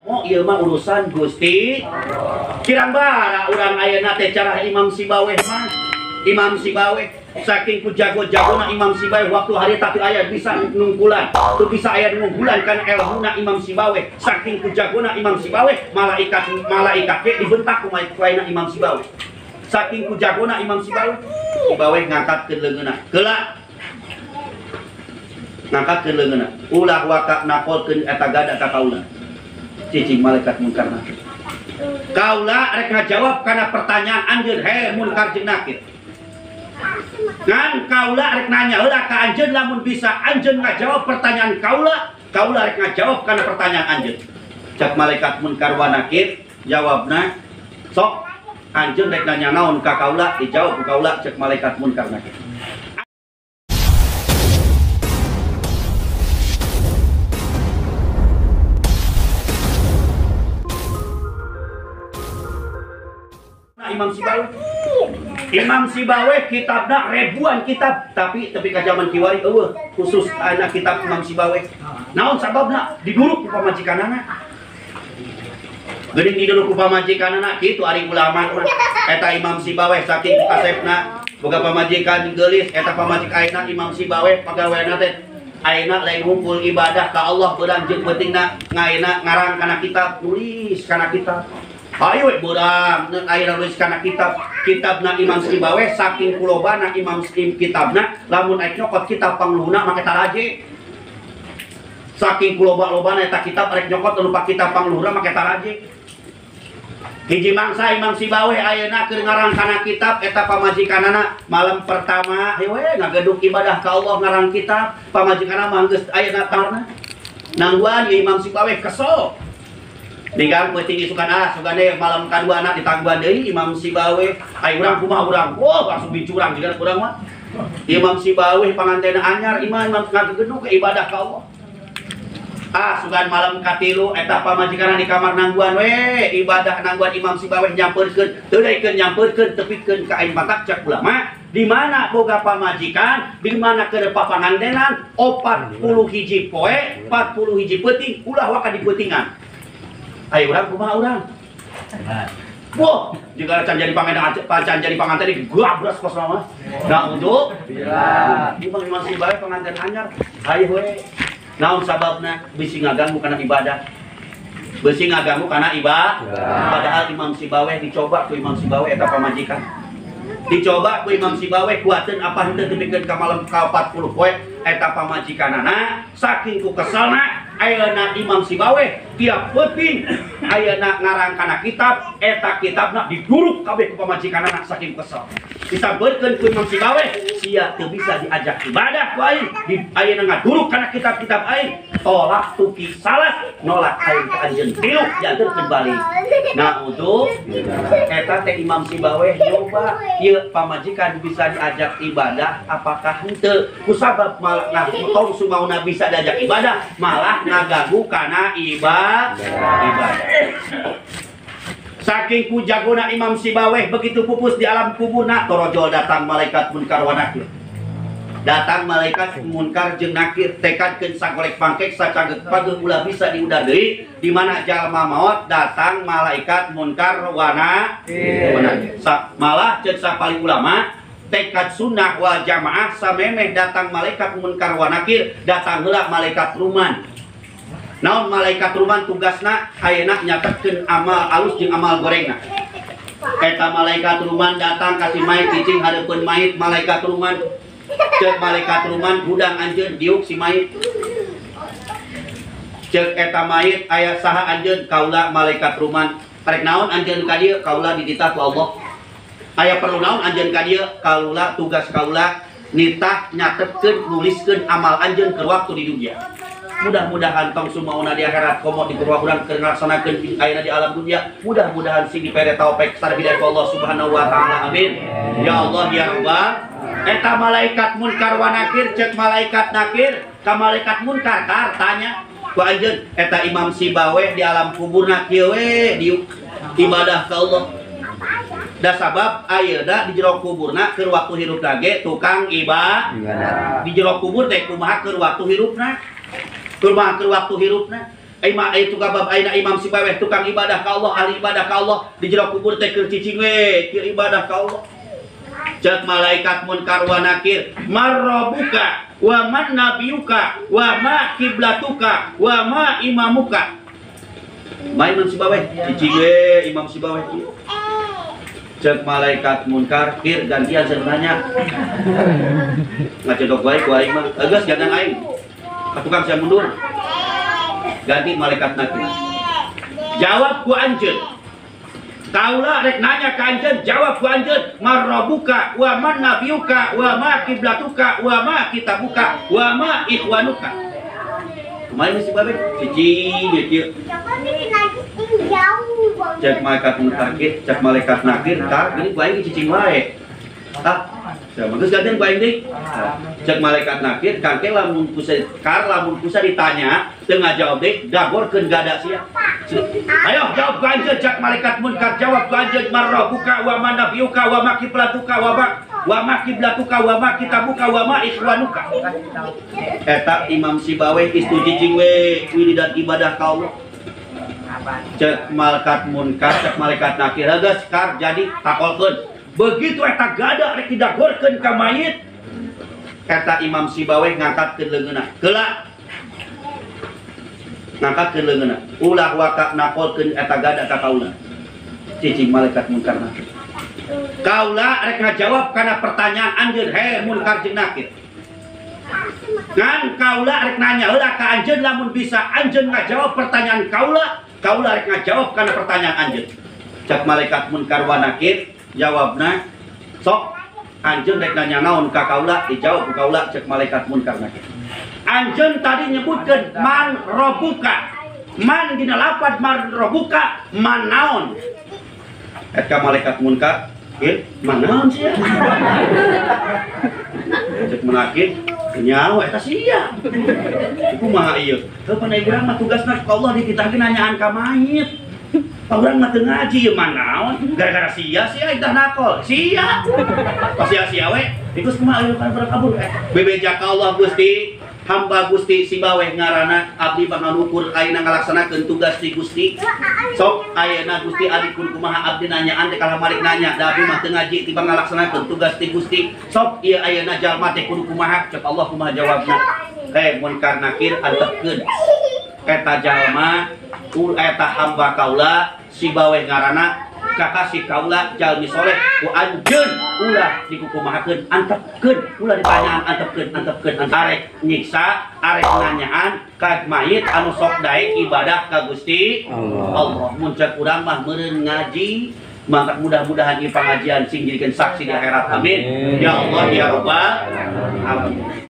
Mau ieu mah urusan Gusti. Kirang bara urang ayeuna teh cara Imam Sibaweh mah. Imam Sibaweh saking ku jago-jagona Imam Sibaweh waktu hari tapi aya bisa nungkulan. Teu bisa aya nungkulan kana elmuna Imam Sibaweh. Saking ku jagona Imam Sibaweh malaikat malaikat ge dibentak ku ayeuna Imam Sibaweh. Saking ku jagona Imam Sibaweh, Sibaweh ngangkatkeun leungeunna. Geula ngangkatkeun leungeunna. Ulah waka nakolkeun eta gada ka kaula. Cicing malaikat munkar nakir. Kaula rek ngajawab kana pertanyaan anjeun he munkar jeung nakir. Ngan kaula rek nanya heula ka anjeun lamun bisa anjeun ngajawab pertanyaan kaula, kaula rek ngajawab kana pertanyaan anjeun. Cak malaikat munkar wa nakir jawabna sok anjeun rek nanya naon ka kaula dijawab ku kaula cek malaikat munkar nakir. Imam Sibaweh, Imam Sibaweh kitabna ribuan kitab, tapi tepi ka zaman kiwari eueuh khusus anak kitab Imam Sibaweh. Naon sababna? Diduruk ku pamajikanana. Geuning diduruk ku pamajikanana kitu ari ulama mah. Eta Imam Sibaweh saking kasepna boga pamajikan geulis, eta pamajik ayeuna Imam Sibaweh pagaweana teh ayeuna lain hungkul ibadah ka Allah beurang jeung pentingna ngayeuna ngarang kana kitab, nulis kana kitab. Ayo beurang ayeuna nulis kana kitab, kitabna Imam Sibaweh saking kulobana Imam Sim kitabna lamun aek nyokot kitab pangluhuna make taraje. Saking kuloba-lobana eta kitab arek nyokot lupa kitab pangluhuna make taraje. Hiji mangsa Imam Sibaweh ayeuna keur ngarang kana kitab eta pamajikanana malam pertama we ngageduk ibadah ka Allah ngarang kitab, pamajikanana mah geus ayeuna tarna. Nangguan Imam Sibaweh kesel. Digang peuting isukan ah sugane malam kadua anak ditangguhan deui Imam Sibaweh ai urang kumaha urang wah langsung dicurang jiga urang mah Imam Sibaweh pangantena anyar imam ngagegeduk ke ibadah ka Allah ah sugan malam katilu eta pamajikanna di kamar nangguan we ibadah nangguan Imam Sibaweh nyampeurkeun teu daekeun nyampeurkeun tepikeun ka aing matak cak ulama di mana boga pamajikan di mana keur papangantenan 41 poe 41 peuting ulah waka dipeutingan. Ayo urang kumaha urang? Wah, jika can jadi panganten, can jadi panganten digabras kos mah. Nah, untuk bila Imam Sibaweh panganten anyar, hayu we. Naon sababna bisi ngaganggu kana ibadah. Bisi ngaganggu kana ibadah. Padahal Imam Sibaweh dicoba ku Imam Sibaweh eta pamajikan. Dicoba ku Imam Sibaweh kuateun apa henteu tepikeun ka malam ka 40 poe eta pamajikanana saking ku keselna ayeuna Imam Sibaweh tiap peuting ayeuna ngarang kana kitab eta kitabna diduruk kabeh ku pamajikanana saking kesel. Disampeurkeun ku Imam Sibaweh sia teu bisa diajak ibadah ku aing di ayeuna ngaduruk kana kitab-kitab aing tolak tuki salah nolak aing ka anjeun tilu dianterkeun balik. Nah untuk eta teh Imam Sibaweh nyoba ieu pamajikan bisa diajak ibadah apakah henteu kusabab malah nah tong sumauna bisa diajak ibadah malah ngagagu kana ibadah. Saking ku jagona Imam Sibaweh begitu pupus di alam kuburna torojol datang malaikat munkar wa nakir. Datang malaikat munkar jeung nakir tekadkeun sagolek pangkek sacagek pageuh ulah bisa diudar deui di mana jalma maot datang malaikat munkar wa nakir. Malah ceuk sapali ulama tekad sunnah wal jamaah samemeh datang malaikat munkar wa nakir datang heula malaikat ruman. Naon malaikat ruman tugasna ayeuna nyatetkeun amal alus jeung amal gorengna. Eta malaikat ruman datang ka si mayit cicing hareupeun mayit malaikat ruman. Ceuk malaikat ruman hudang anjeun diuk si mayit. Ceuk eta mayit aya saha anjeun kaula malaikat ruman. Rek naon anjeun ka dieu kaula dititah ku Allah. Aya perlu naon anjeun ka dieu kaula tugas kaula nitah nyatetkeun nuliskeun amal anjeun keur waktu di dunia. Mudah-mudahan tong sumauna di akhirat komo di kurang urang keur ngalaksanakeun ayeuna di alam dunia. Mudah-mudahan sing dipere taufik sareng hidayah Allah Subhanahu wa taala. Amin. Ya Allah ya Rabbal. Eta malaikat munkar wa nakir ceuk malaikat nakir ka malaikat munkar kar tanya ku anjeun eta Imam Sibaweh di alam kuburna kieu we diuk ibadah ka Allah. Da sabab ayeuna di jero kuburna keur waktu hirupna ge tukang ibadah. Di jero kubur teh kumaha keur waktu hirupna? Kumaha keur waktu hirupna? Ima aya tukang bab ayeuna Imam Sibaweh tukang ibadah ka Allah, ahli ibadah ka Allah di jero kubur teh keur cicing we keur ibadah ka Allah. Cek malaikat munkar wa nakir, marrabuka wa man nabiyuka wa ma kiblatuka wa ma imamuka. Ma Imam Sibaweh cicing we Imam Sibaweh kieu. Cek malaikat munkar kir gantian saya nanya. Ngacedok wae ku aing mah. Geus gantian aing. Tukang saya mundur. Ganti malaikat nakir. Jawab ku anjeun. Kaula rek nanya ka anjeun, jawab ku anjeun, marrabuka wa man nabiyuka wa ma kiblatuka wa ma kitabuka wa ma ikhwanuka. Kumaha Imam Sibaweh? Cicing kieu. Cek malaikat munkar, cek malaikat nakir, kar gini ku aing cicing wae. Ah, geus gantian ku aing deui. Cek malaikat nakir, kangke lamun kusa kar lamun kusa ditanya teu ngajawab deui, dagorkeun gada sia. Ayo jawab ku anjeun cek malaikat munkar, jawab ku anjeun marrabuka wa man nabiyuka wa ma kiblatuka wa ma kiblatuka wa ma kitabuka wa ma ikhwanuka. Eta Imam Sibaweh istu cicing we wiridan ibadah ka Allah. Cek malaikat munkar, cek malaikat nakir, geus kar jadi takolkeun. Begitu eta gada rek didagorkeun ka mayit, eta Imam Sibaweh ngangkatkeun leungeunna. Keula ngangkatkeun leungeunna. Ulah waka nakolkeun eta gada ka kaula. Cicing malaikat munkar nakir. Kaula rek ngajawab kana pertanyaan anjeun, he munkar jeung nakir. Ngan kaula rek nanya heula ka anjeun lamun bisa anjeun ngajawab pertanyaan kaula, kaula rek ngajawab kana pertanyaan anjeun. Cek malaikat munkar wa nakir jawabna sok anjeun rek nanya naon ka kaula dijawab ku kaula cek malaikat munkar nakir. Anjeun tadi nyebutkeun man robuka. Man dina lapad man robuka man naon. Eta malaikat munkar kieu man naon sia. Cek munakir nyawa eta sia. Kumaha ieu? Heuh pan urang mah tugasna ku Allah dititahkeun nanyaan ka mayit. Urang mah teu ngaji ieu mah naon? Gara-gara sia sia itah nakol. Sia. Pas sia-sia we, geus kumaha ieu kan kabur. Bebeja ka Allah Gusti, hamba Gusti Sibaweh ngaranna abdi pangalukur ayeuna ngalaksanakeun tugas ti Gusti. Sok ayeuna Gusti adikun kumaha abdi nanyaan teh kalah malik nanya, da abdi mah teu ngaji tiba ngalaksanakeun tugas ti Gusti. Sok ieu ayeuna jalma teh kudu kumaha? Cek Allah kumaha jawabna. Hei munkar nakir antepkeun. Eta jalma eta hamba kaula Sibaweh ngaranna kakasih kaula jalmi soleh ku anjeun ulah dikukumahakeun antepkeun ulah ditanyaan antepkeun antepkeun arek nyiksa arek nanyaan ka mayit anu sok daek ibadah ka Gusti Allah. Mun cek urang mah meureun ngaji mantap mudah-mudahan ieu pangajian sing jadikeun saksi di akhirat amin ya Allah ya rabbal alamin.